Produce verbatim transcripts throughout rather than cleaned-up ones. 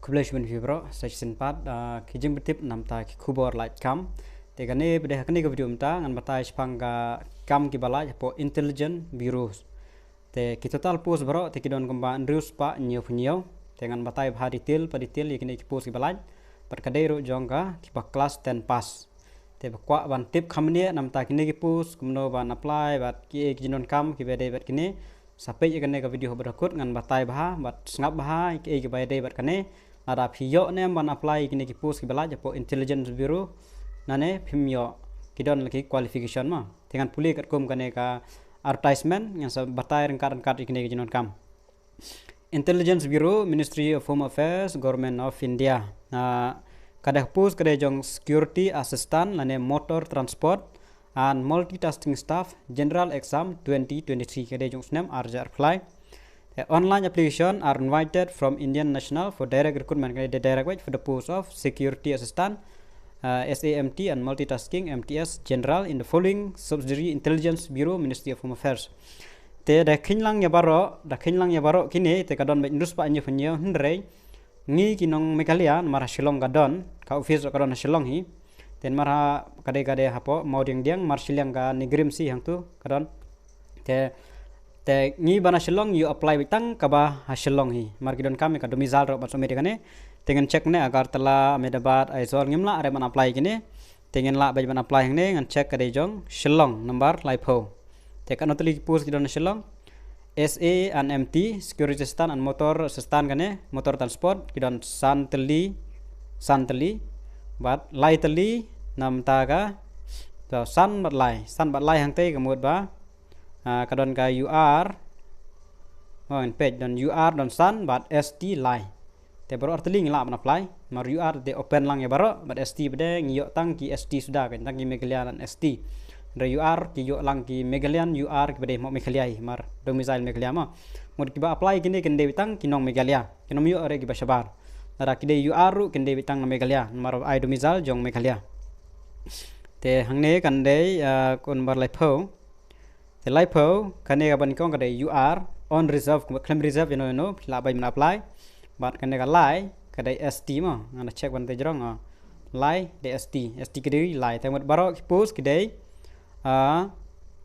Khublei shibun phi bro, sa shisien pat, ah, ki jingpyntip namta ki khubor lait kam. Te kane pat ha kane ka video mynta ngan batai shaphang ka kam kiba lait hapoh Intelligence Bureau. Te ki total post bro te ki don kumba hynriew spah hynñiew phew hynñiew. Te ngan batai bha detail pa detail ïa kine ki post kiba lait. Bad ka dei ruh jong ka kiba class ten pass. Te ba kwah ban tip kham bniah namta kine ki post, kumno ban apply bad kiei ki jingdonkam kiba dei bad kine. Sa peit ïa kane ka video haduh ba kut, ngan batai bha bad sngap bha ïa kiei kiba dei bad kane. Lada phi ïoh ne em ban apply ïa kine ki post kiba lait hapoh Intelligence Bureau, nane phim ïoh, ki don la ki qualification mo. Te ngan pule katkum kane ka advertisement, ngan sa batai ryngkat ryngkat ïa kine ki jingdonkam. Intelligence Bureau, Ministry of Home Affairs, Government of India. Ah, ka dei post ka dei jong Security Assistant lane Motor Transport and Multitasking Staff, General Exam twenty twenty-three, ka dei jong u snem ar hajar arphew lai. The online application are invited from Indian national for direct recruitment, ka dei direct wage, for the post of Security Assistant, uh, S A M T, and Multitasking M T S General in the following subsidiary: Intelligence Bureau, Ministry of Home Affairs. Te da kheiñ lang ïa baroh, da kheiñ lang ïa baroh kine, te ka don beit hynriew spah hynñiew phew hynñiew, hynrei ngi ki nong Meghalaya, namar ha Shillong ka don, ka office ka don ha Shillong hi. Te namar ha ka dei, ka dei hapoh Mawdiangdiang, namar shiliang ka NEIGRIHMS hi hangtu ka don. Te, te ngi ba na Shillong ïoh apply beit tang kaba ha Shillong hi. Namar ki donkam ïa ka domicile ruh ban submit ïa kane. Te ngan check ne Agartala, Ahmedabad, Aizawl, ngim lah re ban apply kine. Te ngin lah beit ban apply hangne, ngan check ka dei jong Shillong, nambar laiphew. Te katno tylli ki post ki don ha Shillong? S A and M T, Security Assistant and Motor Assistant kane, Motor Transport, ki don san tylli, san tylli. Bad lai tylli namta ka, to, san bad lai, san bad lai hangtei ka mut ba, ah, ka don ka U R, oh, ngin peit, don U R, don san bad S T lai. Te baroh artylli ngi lah ban apply. Namar U R te open lang ïa baroh, bad S T pat de ngi ïoh tang ki S T suda, kan tang ki Meghalayan S T. Hynrei U R ki ïoh lang ki Meghalayan U R kiba dei hapoh Meghalaya hi, namar domicile Meghalaya mo. Mut kiba apply kine kin dei beit tang ki nong Meghalaya, kin ym ïoh re kiba shabar. Lada ki dei U R ruh kin dei beit tang na Meghalaya, namar ai domicile jong Meghalaya. Te hangne kan dei, ah, ka nambar laiphew. Te laiphew, kane kaba nyngkong ka dei U R, on reserve, khlem reserve ïano ïano, phi lah beit ban apply. Bad kane ka lai ka dei S T mo, ngan da check ban tei jrong, ah. Lai dei S T, S T ka dei lai. Te mut baroh ki post ki dei, ah,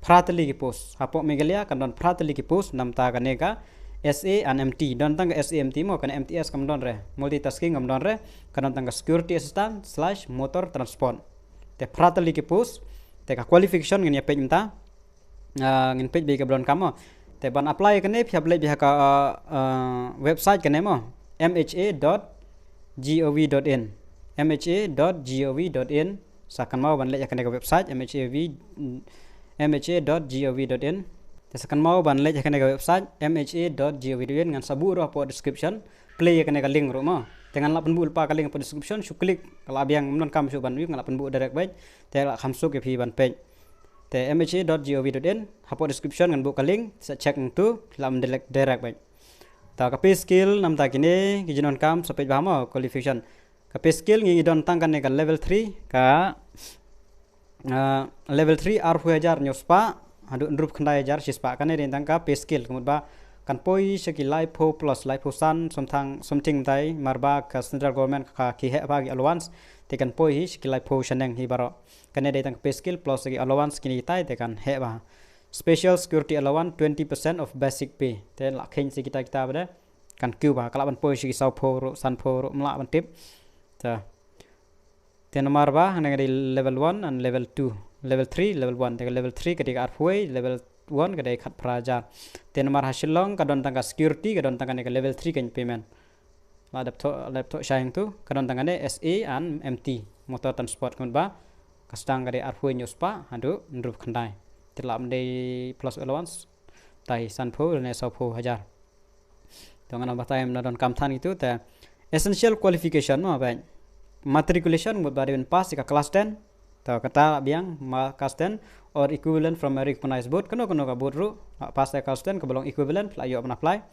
phra tylli ki post. Hapoh Meghalaya kan don phra tylli ki post namta kane ka S A and M T. Don tang ka S A M T mo, kane M T S kam don re. Multitasking kam don re. Kan don tang ka Security Assistant slash Motor Transport. Te phra tylli ki post. Te ka qualification ngin ïa peit mynta. Ah, ngin peit beit kaba donkam mo. Te ban apply kane phi hap leit beit ha ka, ah, ah, website kane mo, M H A dot G O V dot in. M H A dot G O V dot in. Sa kynmaw ban leit ha kane ka website, M H A V, M H A dot G O V dot in. Te sa kynmaw ban leit ha kane ka website, M H A dot G O V dot in, ngan sa buh ruh hapoh description. Plie ïa kane ka link ruh mo. Te ngan lah pynbuh lypa ka link hapoh description, shu click, ka lah biang, ym donkam shuh ban ïoh, ngan lah pynbuh direct beit. Te lah kham suk ïa phi ban peit. Te M H A dot G O V dot in, hapoh description ngan buh ka link, sa check hangtu, phi lah ban direct, direct beit. Ta ka pay scale namta kine ki jingdonkam, sa peit bha mo, qualification. Ka pay scale ngi don tang kane ka level three, ka, ah, level three arphew hajar hynñiew spah haduh hynriewphew khyndai hajar shi spah, kane dei tang ka pay scale, ka mut ba kan poi sha ki laiphew plus, laiphew san, something, something mynta, namar ba ka central government ka, ki heh bha ki allowance, te kan poi hi sha ki laiphew shaneng hi baroh. Kane dei tang ka pay scale plus ki allowance kine kitai te kan heh bha. Special security allowance twenty percent of basic pay. Te lah kheiñ sha kita kita pat de. Kan kiew bha, ka lah ban poi sha ki sawphew ruh, sanphew ruh, ym lah ban tip. Te. Te namar ba hangne ka dei level one and level two. Level three, level one. Te ka level three ka dei ka arphew wei, level one ka dei khatphra hajar. Te namar ha Shillong ka don tang ka security, ka don tang kane ka level three ka payment. La dep thoh, la dep thoh shai hangtu, ka don tang kane S A and M T, motor transport, ka mut ba ka sdang ka dei arphew hynñiew spah haduh hynriewphew khyndai. Te lah ban dei plus allowance, tai sanphew lane sawphew hajar. To ngan ong batai ym don kam than kitu te. Essential qualification mo ba matriculation, mut ba dei ban pass ïa ka class ten. To kata biang ma class ten or equivalent from a recognized board, kano kano ka board ruh, ah, pass ïa ka class ten kaba long equivalent, phi lah ïoh ban apply.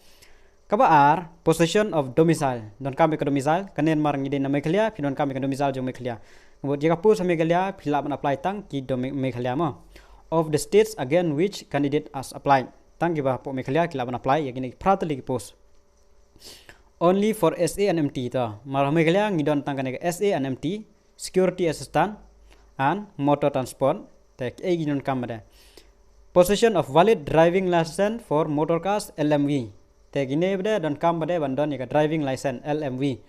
Kaba ar, possession of domicile. Donkam ïa ka domicile, kane namar ngi dei na Meghalaya, phi donkam ïa ka domicile jong Meghalaya. Mut ïa ka post ha Meghalaya, phi lah ban apply tang ki dong Me-, Meghalaya mo. Of the states against which candidate has applied. Tang kiba hapoh Meghalaya ki lah ban apply ïa kine phra tylli ki post. Only for S A and M T to. Mar ha Meghalaya ngi don tang kane ka S A and M T, security assistant and motor transport. Te ki ei ngi don kam bade. Possession of valid driving license for motor cars, L M V. Te kine bade don kam bade ban don ïa ka driving license, L M V.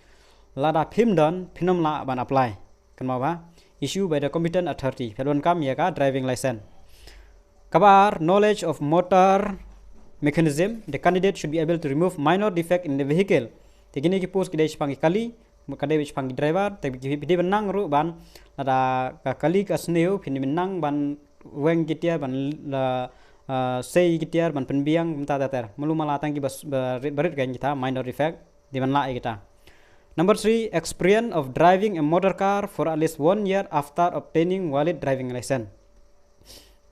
Lada phim don, phin ym lah ban apply. Kan mo ba? Issue by the competent authority. Phi don kam ïa ka driving license. Kaba ar, knowledge of motor mechanism, the candidate should be able to remove minor defect in the vehicle. Te kine ki post ki dei shaphang ki kali, ka dei shaphang ki driver, te ki dei ban nang ruh ban, lada ka kali ka sniew, phin dei ban nang ban weng ki tiar, ban la, ah, sei ki tiar, ban pynbiang, mynta ter ter. Mulu mala tang ki bas, ba rit, ba rit kan kita, minor defect, dei ban lah ïa kita. Number three, experience of driving a motor car for at least one year after obtaining valid driving license.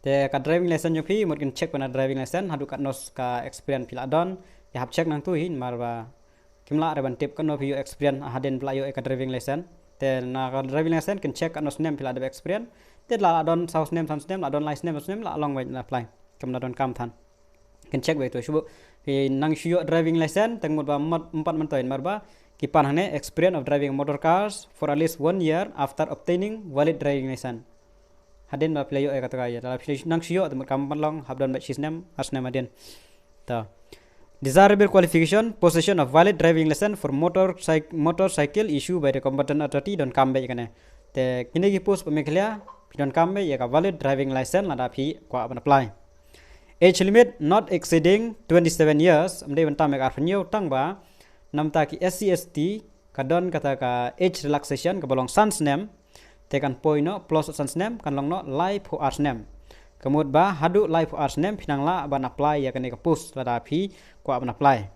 Te ka driving license jong phi, mut kin check pynban driving license, haduh katno ka experience phi la don, ïa hap check nangtu hi, mar ba kim lah re ban tip katno phi ïoh experience, hadien phi la ïoh ïa ka driving license. Te na ka driving license, kin check katno snem phi la dep experience. Te la, la don saw snem, san snem, la don lai snem, san snem, la long wait na apply. Kam na don kam than. Kin check beit to shuh. Phi nang shu ïoh driving license, tang mut ba mat, empat mynta in mar ba. Ki pan hangne experience of driving motor cars for at least one year after obtaining valid driving license. Hadien ba phi la ïoh ïa kata ka ïa. Te la phi nang shu ïoh, te mut kam pat long, hap don beit shi snem, ar snem hadien. To. Desirable qualification, possession of valid driving license for motor cyc-, motorcycle issued by the competent authority, don kam beit kane. Te kine ki post pa Meghalaya, phi don kam beit ïa ka valid driving license lada phi kwah ban apply. Age limit not exceeding twenty-seven years, ym dei ban tam ïa ka arphew hynñiew tang ba, namta ki S C S T, ka don kata ka age relaxation, kaba long san snem, te kan poi noh, plus san snem, kan long noh, laiphew ar snem. Ka mut ba, haduh laiphew ar snem, phi nang lah ban apply ïa kane ka post, lada phi kwah ban apply.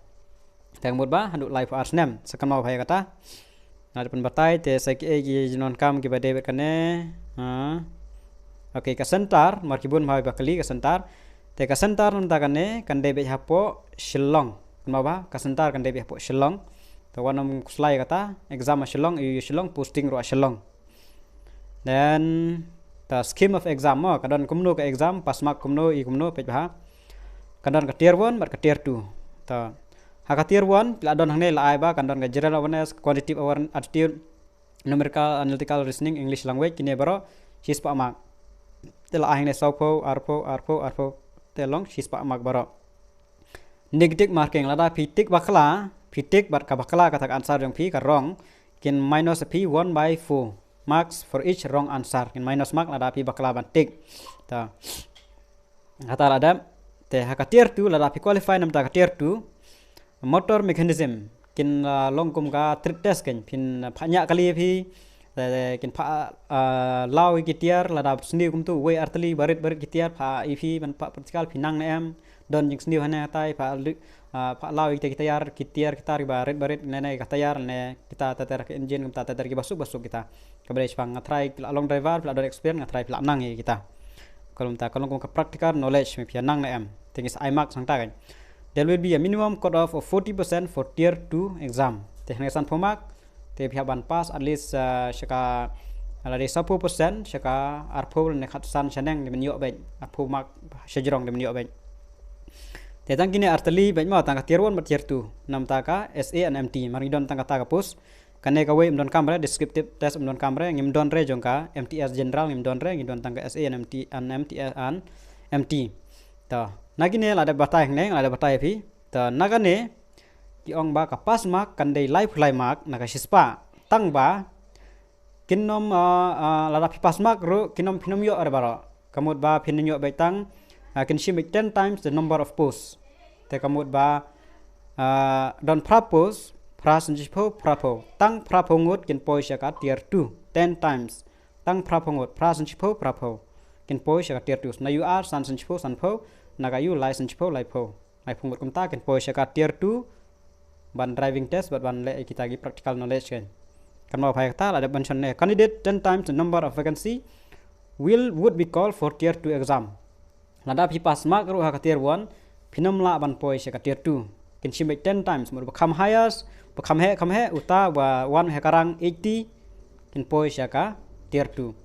Te ka mut ba, haduh laiphew ar snem, sa kan mo bha ïa kata. Nga dep pynbatai, te sa ki ei ki jingdonkam kiba dei bad kane. Ha. Okay, ka center, mar ki bun bha ba kylli ka center. Te ka center namta kane, kan dei beit hapoh Shillong. Kan mo bha, ka center kan dei beit hapoh Shillong. Te wat nym khuslai kata, exam ha Shillong, ïoh ïa Shillong, posting ruh ha Shillong. Then, the scheme of exam mo, ka don kumno ka exam, pass mark kumno, i kumno, peit bha. Ka don ka tier one, bad ka tier two. Te, ha ka tier one, phi la don hangne la ai ba, ka don ka general awareness, quantitative awareness, aptitude, numerical, analytical, reasoning, English language, kine baroh, shispah mark. Te la ai hangne sawphew, arphew, arphew, arphew, te long, shispah mark baroh. Negative marking, lada phi tick bakla, phi tick bad ka bakla kata ka answer jong phi ka wrong, kin minus phi one by four marks for each wrong answer. Kin minus mark lada phi bakla ban tick. Te. Kata la dep. Te ha ka tier two, lada phi qualify namta ka tier two, motor mechanism, kin, ah, long kum ka trade test kan, phin, ah, phah ñiah kali phi, te, te, kin phah, ah, law ïa ki tiar, lada sniew kumtu, wei artylli, barit, barit ki tiar, phah ïa phi, ban phah practical, phi nang ne em, don jingsniew hane hatai, phah lu-, ah, phah law ïa kita ki tiar, ki tiar, ki tiar, barit, barit, ne, ne, ka tiar, ne, kita, ter, ter, ka engine, kumta, ter, ter, kiba suk, ba suk kita. Kaba dei shaphang nga try phi la long driver, phi la don experience, nga try phi la nang ïa kita. Ka long ta, ka long kum ka practical knowledge, me phi nang ne em. Te ngi sa ai mark sangta kan. There will be a minimum cut off of forty percent for tier two exam. Te hangne sanphew mark, te phi hap ban pass at least, uh, sha ka, lada dei sawphew percent, sha ka arphew ne khatsan shaneng dei ban ïoh beit. Arphew mark shajrong dei ban ïoh beit. Te tang kine artylli beit mo tang ka tier one bad tier two. Namta ka S A and M T, mar ngi don tang kata ka post. Kane kawei ym donkam re, descriptive test ym donkam re, ngim don re jong ka M T S general, ngim don re, ngi don tang ka S A and M T, and M T S and M T. To, na kine la dep batai hangne, la dep batai phi. To, na kane, ki ong ba ka pass mark kan dei laiphew lai mark, na ka shispah. Tang ba, kin ym, ah, ah, lada phi pass mark ruh, kin ym, phin ym ïoh re baroh. Ka mut ba phin ïoh beit tang, ah, kin shim beit ten times the number of posts. Te ka mut ba, ah, don phra post, phra san shiphew, phra phew. Tang phra phew ngut kin poi sha ka tier two, ten times. Tang phra phew ngut, phra san shiphew, phra phew. Kin poi sha ka tier two. Na ïoh ar san san shiphew, san phew, na ka ïoh lai san shiphew, lai phew. Laiphew ngut kumta kin poi sha ka tier two ban driving test bad ban leh kita ki practical knowledge kan. Kan mo phai kata la dep mention ne candidate ten times the number of vacancy will would be called for tier two exam. Lada phi pass mark ruh ha ka tier one, phin ym lah ban poi sha ka tier two. Kin shim beit ten times, mut ba kham highest, ba kham heh, kham heh, uta ba wan ha ka rank eighty, kin poi sha ka tier two.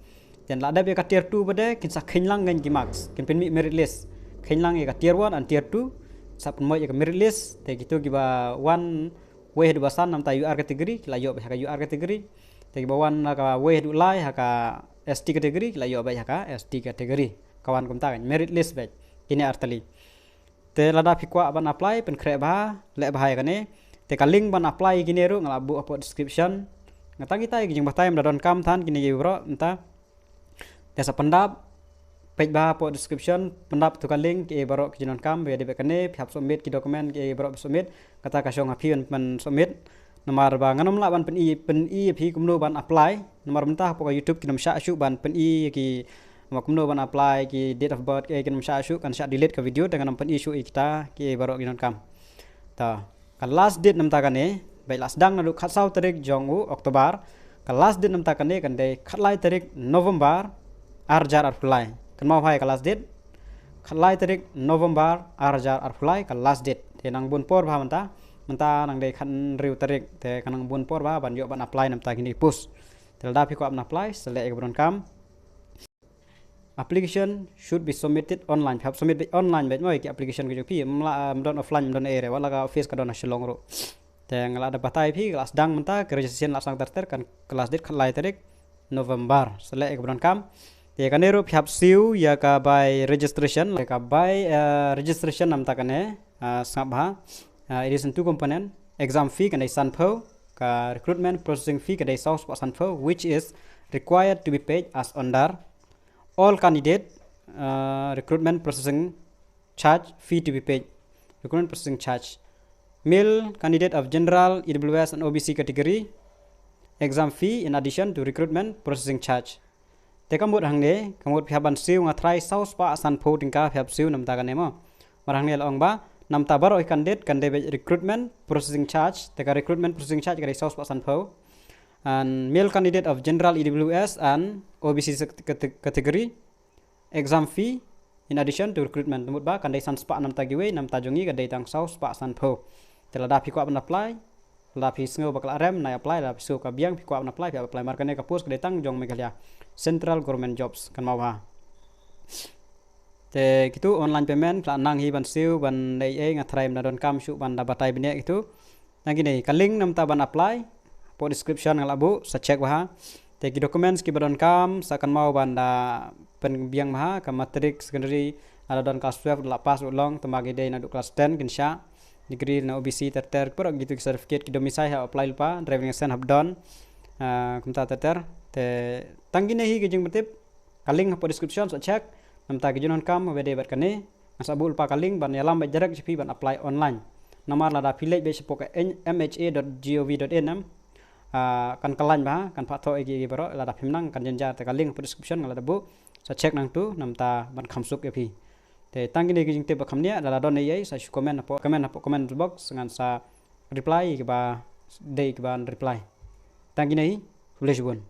Then la dep ïa ka tier two bad kin sa kheiñ lang ngan ki marks, kin pynmih merit list. Kheiñ lang ïa ka tier one and tier two, sa pynmih ïa ka merit list, te kitu kiba wan wei haduh ba san namta U R category ki la ïoh beit ha ka U R category. Te kiba wan na ka wei haduh lai ha ka S T category ki la ïoh beit ha ka S T category. Ka wan kumta, merit list beit. Kine artylli. Te lada phi kwah ban apply, pynkhreh bha, leh bha ïa kane. Te ka link ban apply kine ruh nga la buh hapoh description. Nga tang kita ki jingbatai mynta donkam than kine ki baroh mynta. Te sa pyndap, peit bha hapoh description, pyndap tu ka link ki baroh ki jingdonkam, ba dei beit kane, phi hap submit ki document ki baroh phi submit, kata ka shong ha phi ban, ban submit. Namar ba ngan ym lah ban pyni, pyni phi kumno ban apply. Namar mynta hapoh ka YouTube kin ym shah shuh ban pyni ki, namar kumno ban apply ki date of birth ki kin ym shah shuh, kan shah delete ka video, te ngan ym pyni shuh ïa kita ki baroh ki jingdonkam. Ta. Ka last date namta kane, beit la sdang naduh khatsaw tarik jong u October. Ka last date namta kane kan dei khatlai tarik November arhajar arphew lai. Kynmaw bha ïa ka last date. Khatlai tarik November arhajar arphew lai ka last date. Te nang bun por bha mynta. Mynta nang dei khathynriew tarik. Te kan nang bun por bha ban ïoh ban apply namta kine ki post. Te lada phi kwah ban apply, sa leh ïa kaba donkam. Application should be submitted online. Phi hap submit beit online beit mo ïa ki application ka jong phi. Ym lah, ym don offline, ym don area. Wat la ka office ka don ha Shillong ruh. Te nga la da batai phi, ka la sdang mynta, ka registration la sdang ter ter, kan ka last date khatlai tarik November. Sa leh ïa kaba donkam. Te kane ruh phi hap siew ïa ka bai registration, ïa ka bai, eh, registration namta kane, eh, sngap bha. Eh, it is in two component. Exam fee kan dei sanphew, ka recruitment processing fee kan dei saw spah sanphew, which is required to be paid as under all candidate, uh, recruitment processing charge fee to be paid. Recruitment processing charge. Male candidate of general, E W S and O B C category, exam fee in addition to recruitment processing charge. Te ka mut hangne, ka mut phi hap ban siew, nga tharai saw spah sanphew tyngka phi hap siew namta kane mo. Namar hangne la ong ba namta baroh ki candidate kan dei beit recruitment processing charge, te ka recruitment processing charge ka dei saw spah sanphew. And male candidate of general, E W S and O B C cate-, category, exam fee in addition to recruitment. Te mut ba kan dei san spah namta kiwei, namta jong ngi ka dei tang saw spah sanphew. Te lada phi kwah ban apply, lada phi sngew ba ka la rem, nai apply, lada phi sngew ka biang, phi kwah ban apply, phi apply. Namar kane ka post ka dei tang jong Meghalaya Central Government Jobs, kynmaw bha. Te kitu online payment, la nang hi ban siew, ban leh ei, nga tharai ym da donkam shuh ban da batai bniah kitu. Nang kine, ka link namta ban apply, hapoh description nga la buh, sa check bha. Te ki documents kiba donkam, sa kynmaw ban da pynbiang bha, ka matric, secondary, lada don class twelve la pass u long, tangba ki dei naduh class ten kin shah, degree na O B C ter ter, ki baroh kitu ki certificate, ki domicile hap apply lypa, driving license hap don, ah, kumta ter ter. Te tang kine hi ki jingpyntip, ka link hapoh description, sa check, namta ki jingdonkam, ba dei bad kane, nga sa buh lypa ka link ban ïalam beit direct sha phi ban apply online. Namar lada phi leit beit shapoh ka M H A dot gov dot in, em, ah, kan kyllain bha, kan phah thoh ïa ki baroh, lada phim nang kan jynjar, te ka link hapoh description nga la da buh, sa check nangtu, namta ban kham suk ïa phi. Te tang kine ki jingtip ba kham bniah, lada don ei ei, sa shu comment hapoh, comment hapoh comment box, ngan sa reply ïa kiba dei kiban reply. Tang kine hi, khublei shibun.